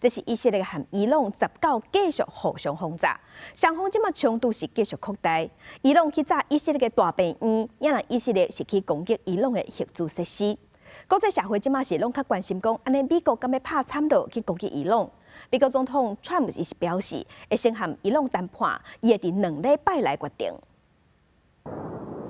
這是以色列和伊朗十九繼續互相轟炸，雙方這馬衝突是繼續擴大。伊朗去炸以色列的大病院，也若以色列是去攻擊伊朗的核子設施。國際社會這馬是攏較關心講，按呢美國敢欲拍慘落去攻擊伊朗？美國總統川普伊是表示，會先和伊朗談判，伊會佇兩禮拜內決定。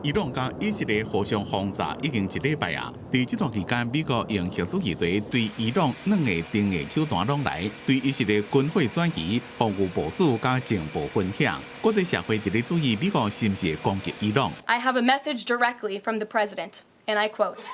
伊朗佮以色列互相轟炸已經一禮拜啊！佇這段期間，美國用核子議題對伊朗兩个定的手段攏來，對以色列軍火轉移、防禦部署佮情報分享。國際社會佇咧注意美國是毋是會攻擊伊朗。 I have a message directly from the president, and I quote: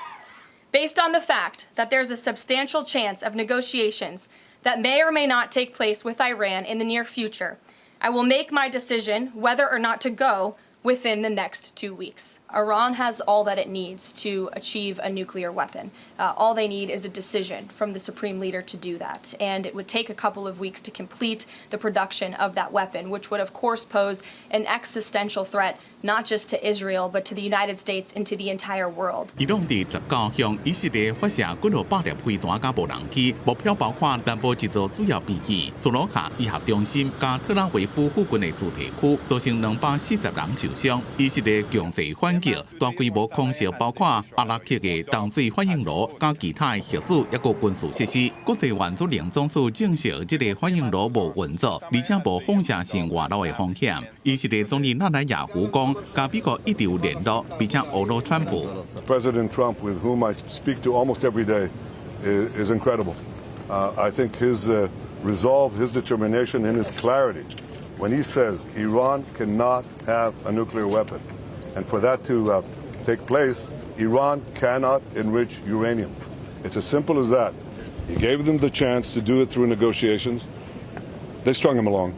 "Based on the fact that there's a substantial chance of negotiations that may or may not take place with Iran in the near future, I will make my decision whether or not to go within the next 2 weeks." Iran has all that it needs to achieve a nuclear weapon. All they need is a decision from the supreme leader to do that. And it would take a couple of weeks to complete the production of that weapon, which would, of course, pose an existential threat not just to Israel, but to the United States and to the entire world. 伊朗佇十九向以色列發射幾落百粒飛彈佮無人機，目標包括南部一座主要病院、蘇羅卡醫學中心佮特拉維夫附近的住宅區，造成240人受傷。以色列強勢反擊，大規模空襲包括阿拉克的淡水反應爐佮其他的核子抑閣軍事設施。國際原子能總署證實，這个反應爐無運作，而且無放射性外漏的風險。以色列總理納坦雅胡講，佮美國一直有聯絡，並且呵咾川普。 President Trump, with whom I speak to almost every day, is incredible. I think his resolve, his determination, and his clarity when he says Iran cannot have a nuclear weapon, and for that to take place, Iran cannot enrich uranium. It's as simple as that. He gave them the chance to do it through negotiations. They strung him along.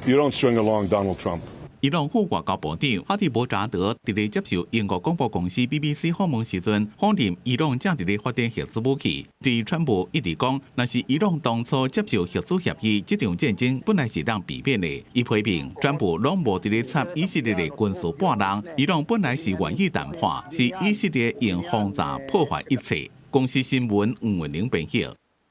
You don't string along Donald Trump. 伊朗副外交部長哈蒂博扎德佇咧接受英國廣播公司 BBC 訪問時陣，否認伊朗正佇咧發展核子武器。對川普一直講，若是伊朗當初接受核子協議，這場戰爭本來是當避免的。伊批評川普攏無佇咧插以色列的軍事撥亂，伊朗本來是願意談判，是以色列用轟炸破壞一切。公視新聞吳文玲編譯。